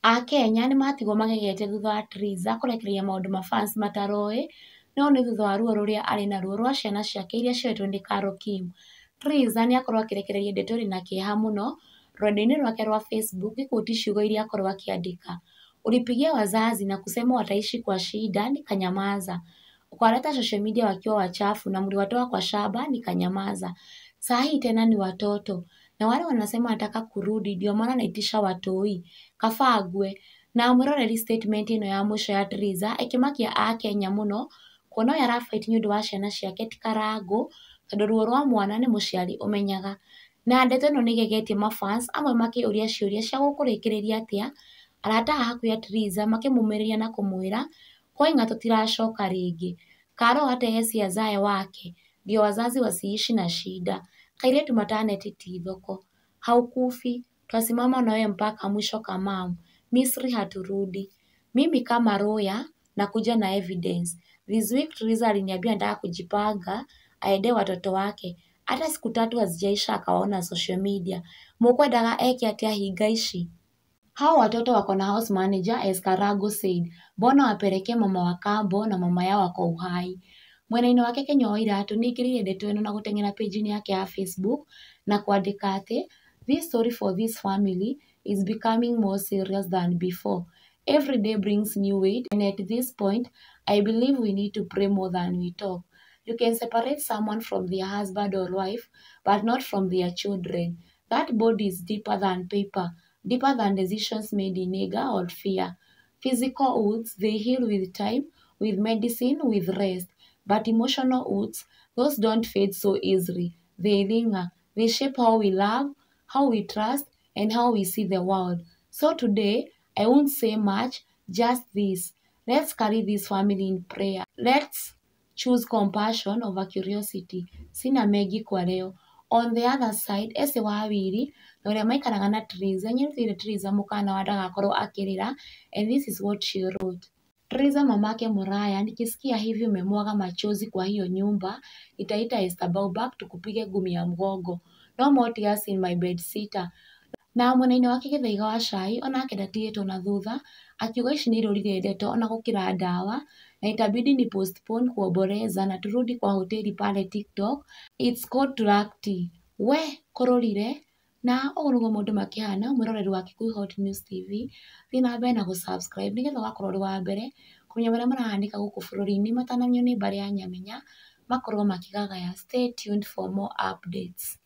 Akenya nĩmatigwo magegete thutha wa Triza kũrekereria maũndũ mafans mataroĩ, no nĩ thutha wa ruo rũrĩa arĩ naruo rwa ciana ciake iria cioetwo nĩ Carol Kim. Triza nĩakorwo akĩrekereria ndeto ĩrĩ na kĩeha mũno rũrenda-inĩ rwake rwa Facebook gĩkũti ciugo iria akorwo akĩandĩka: Ulipigia wazazi na kusema wataishi kwa shida, nikanyamaza. Ukawaleta social media wakiwa wachafu na mliwatoa kwa shamba, nikanyamaza. Saa hii tena ni watoto na wale wanasema wanataka kurudi, ndio maana naitisha watoi kabangwe. Na mwĩroreri statement ĩno ya mũico ya Triza ĩkĩmakia akenya mũno kuona ũyũ arafight nĩ ũndũ wa ciana ciake ti Karangũ, tondũ ruo rwa mwana nĩ mũciari ũmenyaga. Na ndeto ĩno nĩ ĩgegetie mafans amwe makĩũria ciũria cia gũkũrĩkĩrĩria atĩa, arata a hakuhĩ a Triza makĩmũmĩrĩria na kũmwĩra kwaing'a tũtiracoka rĩngĩ. Karo hata yeye si azae wake, ndio wazazi wasiishi na shida. Kairetu maternity ti thoko. Haukufi, twasimama na wewe mpaka mwisho kamamu. Misri haturudi. Mimi kama Roya nakuja na evidence. This week Triza aliniambia anataka kujipanga aende watoto wake. Hata siku tatu hazijaisha akawaona social media. Mũkwendaga eke atĩa hinga ici? Hao watoto wako na house manager as Karago said, mbona wapelekee mama wa kambo na mama yao ako uhai. Mwena-inĩ wake Kenya wa Iratũ nĩaingĩrĩire ndeto ĩno na gũteng'era page-inĩ yake ya Facebook na kwandĩka atĩ this story for this family is becoming more serious than before. Every day brings new weight and at this point I believe we need to pray more than we talk. You can separate someone from their husband or wife, but not from their children. That bond is deeper than paper, deeper than decisions made in anger or fear. Physical wounds, they heal with time, with medicine, with rest. But emotional wounds, those don't fade so easily. They linger. They shape how we love, how we trust, and how we see the world. So today, I won't say much, just this. Let's carry this family in prayer. Let's choose compassion over curiosity. Sina mengi kwa leo. On the other side, Ese Wawiri na ũrĩa maikaraga na Triza nĩarutĩire Triza mũkana wa ndagakorwo akĩrĩra and this is what she wrote. Triza mamake Muraya, nikisikia hivi umemwaga machozi kwa hiyo nyumba, nitaita Esther Baubak tukupige ngumi ya mgongo. No more tears in my bed sitter. Na mwena-inĩ wake Gĩthaiga wa Cai onake ndatigĩtwo na thutha akiuga ici nĩ irũrire ndeto ona gũkĩra ndawa na itabidi ni postpone kuomboleza na turudi kwa hoteli pale TikTok. It's called Black Tea. We kũrũrire na ũguo nĩguo maũndũ makĩhana mwĩroreri wa Kikuyu Hot News TV. Thiĩ na mbere na gũ-subscribe nĩgetha ũgakorwo ũrĩ wa mbere kũmenya marĩa marahanĩka gũkũ bũrũri-inĩ matanamenywo nĩ mbarĩ ya Nyamenya makorwo makĩgagaya. Stay tuned for more updates.